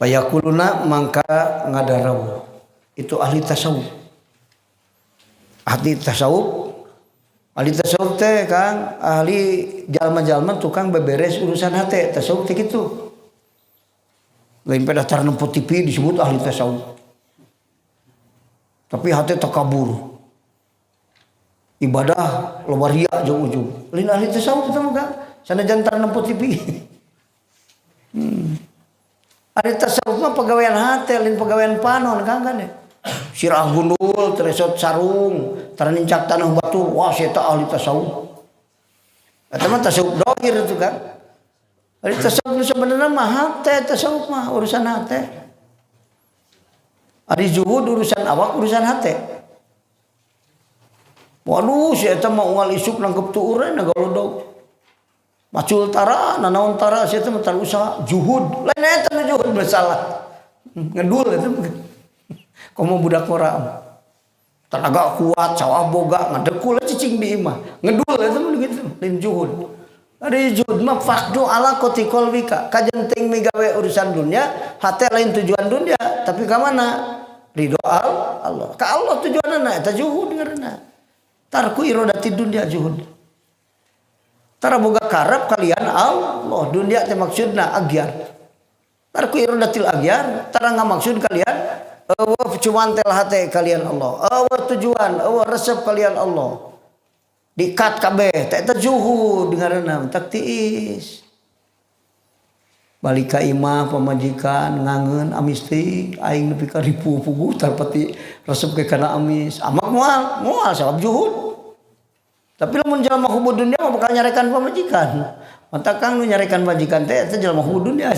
Fayaquluna, mangka ngadarawuh itu ahli tasawuf. Ahli tasawuf, ahli tasawuf teh, Kang, ahli jalma-jalma tukang beberes urusan hati. Tasawuf teh gitu, lain pada tara nempo TV disebut ahli tasawuf, tapi hati takabur, ibadah loba ria jeung ujub, lain ahli tasawuf teh mah, Kang, sanajan tara nempo TV. Ari tasawuf mah pagawean hati, lain pagawean panon, Kang, kan ya. Sirah gundul, teu resot sarung, tara nincak tanah batu, wah, saya ahli tasawuf. Eta mah tasawuf dohir itu kan. Ari tasawuf sebenarnya mah hati, tasawuf mah urusan hati. Ari zuhud urusan awak, urusan hati. Waduh, si eta mah unggal isuk nangkep tuur ngagalodog. Macul tara, nanaon tara, si eta mah tara usaha, juhud. Lain eta nu juhud, masalah. Ngedul eta mah. Komo budak ngora. Tenaga kuat, sawah boga, ngadekul cicing di imah. Ngedul eta mah gitu, lain juhud. Ari zuhud mah faqdu alaqati qalbika. Kajen teuing migawe urusan dunia, hate lain tujuan dunia, tapi ka mana? Ridho Allah. Ka Allah tujuanna, eta zuhud ngaranna. Tarku irodati dunia zuhud. Tara boga karep kalian Allah, dunia teh maksudna agyar. Tarku irodatil agyar, tara ngamaksud kalian euweuh cuman tel hate kalian Allah. Euweuh tujuan, euweuh resep kalian Allah. Dikat kabeh, teh eta zuhud ngaranna, tak tiis. Balik ka imah, pamajikan ngangeun amis teuing, aing nepi ka ripuh puguh tarpati resep ke kana amis. Amak moal, moal sabab zuhud. Tapi lamun jelema hubud dunia mah bakal nyarekan pamajikan. Mata Kang, nu nyarekan pamajikan teh eta jelema hubud dunia.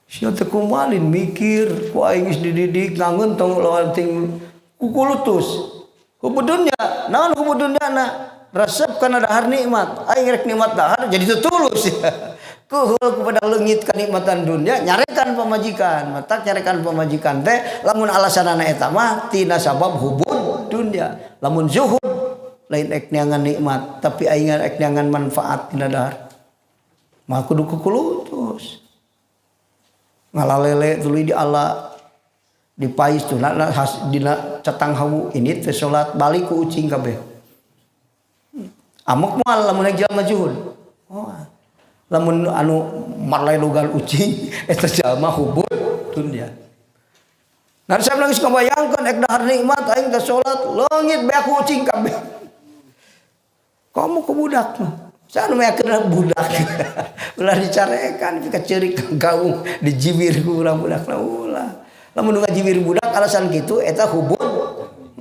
Sia teh kumalin mikir ku aing geus dididik ngangeun tong lawan ting kukulutus. Hubud dunia, naon hubud dunia na? Resep kana dahar nikmat. Aing rek nikmat dahar jadi teu tulus ya. Kuhul kepada leungit kenikmatan dunia, nyarekan pamajikan. Matak nyarekan pamajikan teh lamun alasanana eta mah tina sabab hubud dunia. Lamun zuhud lain ek neangan nikmat, tapi aing ek neangan manfaat tina dahar. Mah kudu kukulutus. Ngalalele tuluy di ala dipais tuh na, has, dina cetang hawu ini teh salat balik ku ucing kabeh. Amuk moal lamun jelema zuhud. Oh. Lamun anu marledogan ucing eta jalma hubud dunya. Nah, saya nangis ngabayangkeun ek dahar nikmat aing teh salat leungit beak ucing kabeh. Kamu ke budak mah. Saya nu meyakeun budak. Ulah dicarekan pika ceurik gaung dijibir ku urang budak lah ulah. Lamun nu ngajibir budak alasan kitu eta hubud.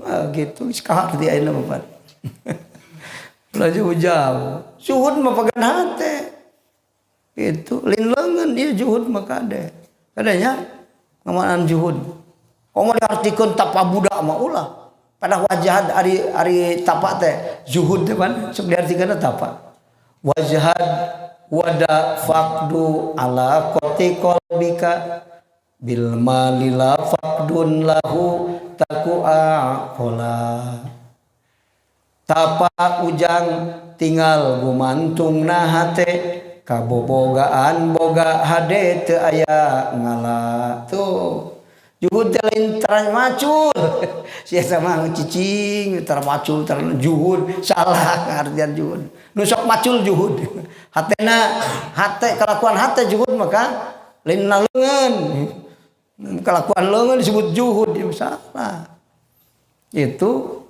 Nah, gitu geus kaharti ayeuna mah, Pak. Ulah jauh-jauh. Zuhud mah pagan hate. Itu lain leungeun ieu zuhud mah kade. Kadanya ngamanaan zuhud. Komo diartikeun tapa budak mah ulah. Pada wajah ari ari tapa teh zuhud teh kan sok diartikeun tapa. Wajhad wada faqdu alaqati qalbika bil malila faqdun lahu taku aqala. Tapa ujang tinggal gumantungna hate kabobogaan boga hade teu aya ngala. Tuh, juhud teh lain tara macul, sia sama cicing tara macul tara juhud, salah artian juhud. Nu sok macul juhud hatena, hate, kelakuan hate juhud, maka lain leungeun, kelakuan leungeun disebut juhud ya salah itu.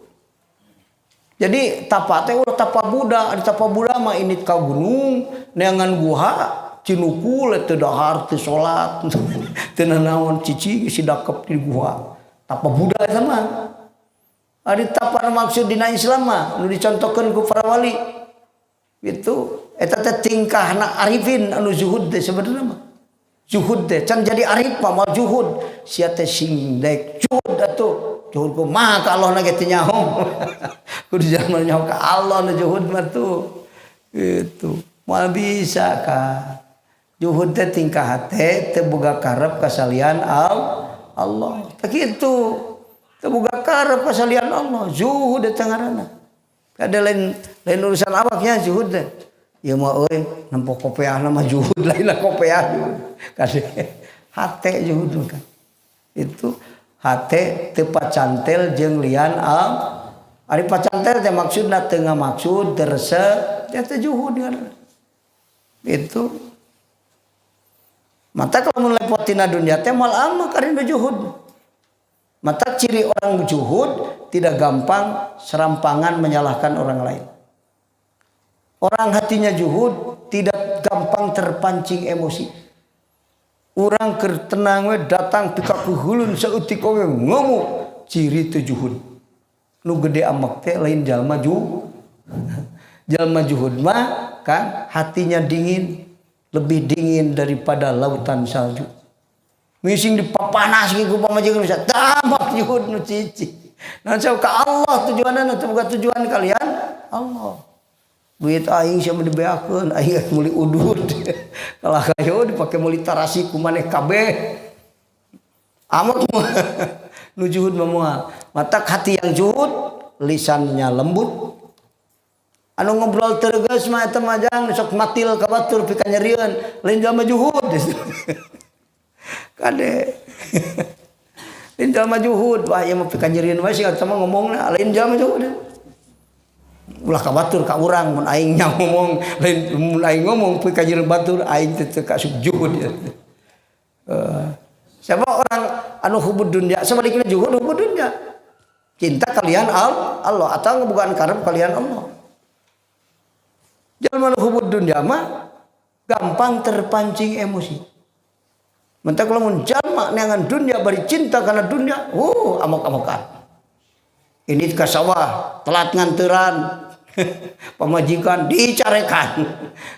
Jadi tapa teh ulah tapa budak. Di tapa budak mah ini ka gunung, neangan guha, cinukul teu dahar, teu salat, teu nanaon, cicing sidakep di guha. Tapa budak eta mah. Ari tapa maksud dina Islam mah nu dicontohkeun ku para wali. Itu eta teh tingkahna arifin anu zuhud teh sebenarnya mah. Zuhud teh can jadi arif mah moal zuhud. Sia teh sing daek zuhud atuh. Zuhud kumaha ka Allah na ge teu nyaho. Kudu zaman nyaho ka Allah nu zuhud mah tuh. Itu moal bisa ka. Zuhud teh tingkah hate teu boga karep kasalian Allah. Tah kitu. Teu boga karep kasalian Allah. Zuhud eta ngaranna. Kada lain lain urusan awaknya zuhud teh. Ieu mah euy nempo kopeahna mah juhud lain kopeah kade hate juhud kan. Itu hate teu pacantel jeung lian al. Ari pacantel teh maksudna teu ngamaksud teu resep teh juhud kan. Itu mata kalau mun lepotina dunia teh moal amak ari nu juhud. Mata ciri orang juhud tidak gampang serampangan menyalahkan orang lain. Orang hatinya juhud tidak gampang terpancing emosi. Urang keur tenang we datang pika kuhulun saeutik oge ngomong ciri teu juhud. Nu gede amak teh lain jalma juhud. Jalma juhud mah kan hatinya dingin, lebih dingin daripada lautan salju. Mising dipapanas ku pamajikan bisa tamak juhud nu cici. Nah ka Allah tujuanna teu boga tujuan kalian Allah. Duit aing sia mah dibeakeun, aing meuli udud. Kalah kayo dipake meuli tarasi ku maneh kabeh. Amak nu juhud mah moal. Matak hati yang juhud, lisannya lembut. Anu ngobrol tereges mah eta mah jang sok matil ka batur pika nyerieun, lain jalma juhud. Kade. Lain jalma juhud, wah ieu mah pika nyerieun wae sih eta mah ngomongna, lain jalma juhud. Ulah ka batur ka urang mun aing nya ngomong lain mun aing ngomong pika nyerieun batur aing teh teu kasup juhud. Siapa orang anu hubud dunya sebaliknya juhud hubud dunya. Cinta kalian Allah atau ngebukaan karep kalian Allah. Jalma nu hubud dunya mah gampang terpancing emosi. Mentak lamun jalma neangan dunya bari cinta kana dunya, amok-amokan. Ini ka sawah telat nganteran. Pamajikan dicarekan.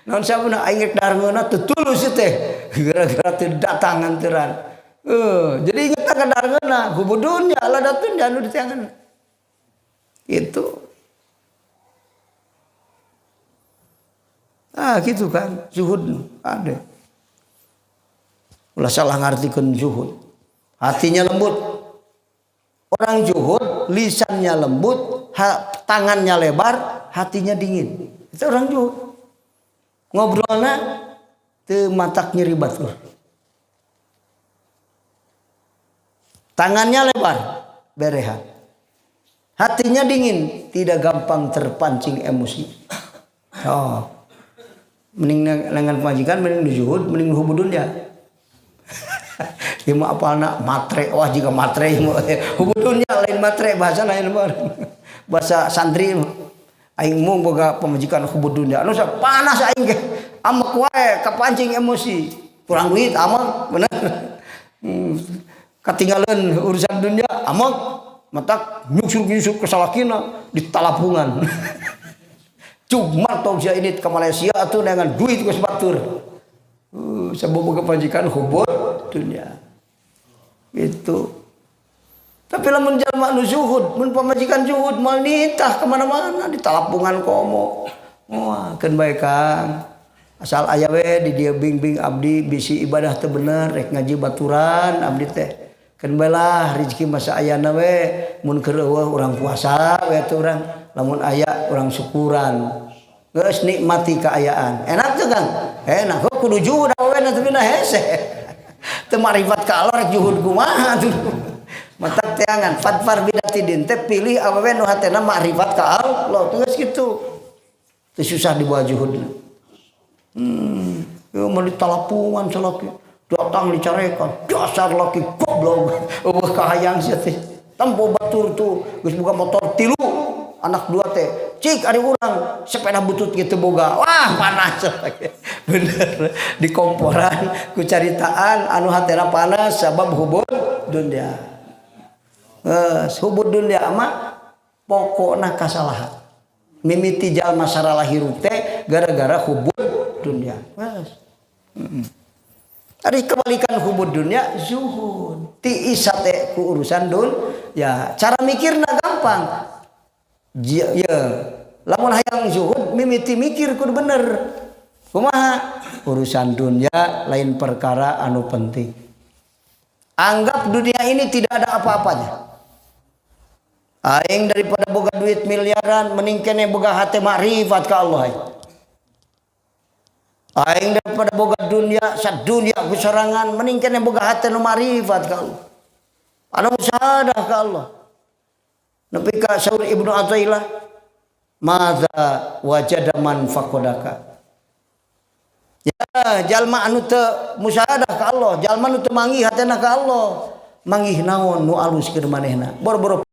Naon sabuna aing rek dahar ngeunah teu tulus teh. Gara-gara teu datang nganteran. Jadi inget ka dahar ngeunah, hubud dunya lada dunya anu diteangan. Itu. Ah gitu kan, zuhud ada. Ulah salah ngartikeun zuhud. Hatinya lembut. Orang zuhud lisannya lembut, tangannya lebar, hatinya dingin. Itu orang zuhud. Ngobrolna teu matak nyeri batur. Tangannya lebar, berehat. Hatinya dingin, tidak gampang terpancing emosi. Oh. Mending dengan pemajikan, mending zuhud, mending hubud dunya. Ieu mah apalna matre, wah jika matre hubud dunya lain matre bahasa lain mah. Bahasa santri aing mung boga pemajikan hubud dunya. Anu panas aing ge. Amek wae kapancing emosi. Kurang duit amek bener. Katinggalan urusan dunia amek matak nyusuk-nyusuk ke salakina di talapungan. Cuma tong sia ini ke Malaysia atuh dengan duit geus batur. Saboga pamajikan hubud dunia. Gitu. Tapi lamun jalma nu zuhud, mun pamajikan zuhud moal nitah kemana-mana di talapungan komo. Wah, keun bae Kang. Asal aya we di dieu bingbing abdi bisi ibadah teu bener rek ngaji baturan abdi teh. Keun bae lah rezeki masa ayana we mun keur eueuh urang puasa we atuh urang. Lamun aya urang syukuran. Geus nikmati kaayaan. Enak tuh Kang? Enak. Kok kudu juhud awewe teh bina hese. Teu marifat ka Allah rek juhud kumaha tuh. Matak teangan fadfar bidatidin teh pilih awewe nu hatena makrifat ka Allah. Tuh geus kitu. Teu susah dibawa juhudna. Ieu mah ditalapungan salaki. Datang dicarekan. Dasar laki goblok. Eueuh kahayang sia teh. Tempo batur tuh geus boga motor 3. Anak 2 teh cik ari urang sepeda butut gitu boga. Wah panas. Bener di komporan ku caritaan anu hatena panas sabab hubud dunya. Geus hubud dunya mah pokokna kasalahan. Mimiti jalma sarala hirup teh gara-gara hubud dunya. Geus. Ari kebalikan hubud dunya zuhud. Tiis teh ku urusan dun ya cara mikirna gampang. Ya, lamun hayang zuhud mimiti mikir kudu bener. Kumaha? Urusan dunia lain perkara anu penting. Anggap dunia ini tidak ada apa-apanya. Aing daripada boga duit miliaran mending kene boga hate makrifat ka Allah. Aing daripada boga dunia sadunia ku sorangan mending keneh boga hate nu marifat ka Allah. Anu musyahadah ka Allah. Nepi ka saur Ibnu Athaillah, madza wajada man faqadaka. Ya, jalma anu teu musyahadah ka Allah, jalma anu teu manggih hatena ka Allah, manggih naon nu alus keur manehna. Boro-boro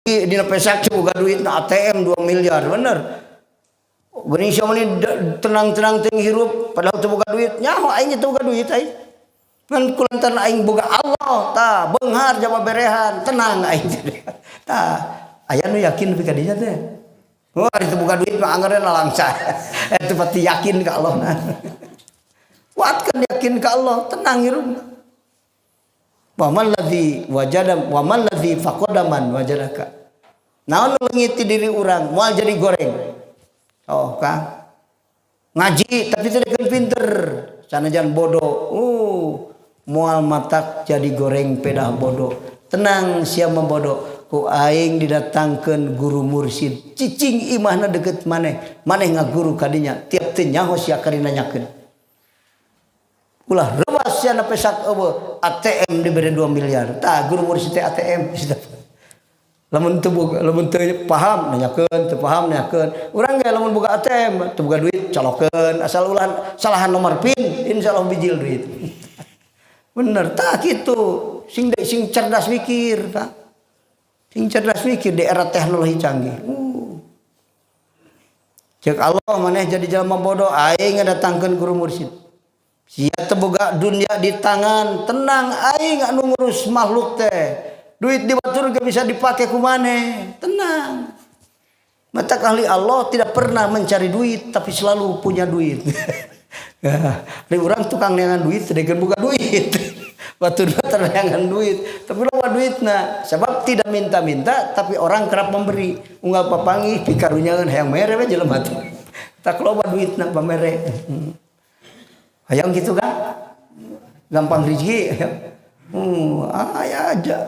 dina pesak boga duit na ATM 2 miliar bener. Geuning sia mah tenang-tenang teu hirup padahal teu boga duit. Nyaho aing teu boga duit aing. Ngan kulantaran aing boga Allah tah beunghar jaba berehan tenang aing. Tah aya nu yakin nepi ka dinya teh. Wah ari teu boga duit mah anggeurna lalangsa. Eta pasti yakin ka Allah na. Kuatkan yakin ka Allah, tenang hirup. Wa man ladzi wajada wa man ladzi faqada man wajadaka. Naon nu leungit ti diri urang moal jadi goreng. Oh, Kang. Ngaji tapi teu dikeun pinter, sanajan bodoh. Moal matak jadi goreng pedah bodoh. Tenang sia mah bodoh. Ku aing didatangkeun guru mursyid. Cicing imahna deukeut maneh. Maneh ngaguru kadinya. Tiap teu nyaho sia kari nanyakeun. Ulah rewas sia na pesak eueuh ATM dibere 2 miliar. Tah guru mursyid teh ATM. Lamun teu boga, lamun teu paham nanyakeun, teu paham nanyakeun. Urang ge lamun boga ATM, teu boga duit colokeun, asal ulah salahan nomor PIN, insyaallah bijil duit. Bener tah kitu. Sing sing cerdas mikir, Pak. Sing cerdas mikir di era teknologi canggih. Cek Allah maneh jadi jelema bodoh, aing ngadatangkeun guru mursyid. Sia teu boga dunia di tangan, tenang aing anu ngurus makhluk teh. Duit di batur ge bisa dipake ku maneh, tenang. Mata ahli Allah tidak pernah mencari duit tapi selalu punya duit. Ari urang tukang neangan duit teu boga duit. Batur neangan duit, tapi loba duitna. Sebab tidak minta-minta, tapi orang kerap memberi. Unggal papanggih pikarunyaeun, hayang mere we jelema teh. Tak loba duitna pamere. Hayang gitu kan? Gampang rezeki. Aya aja.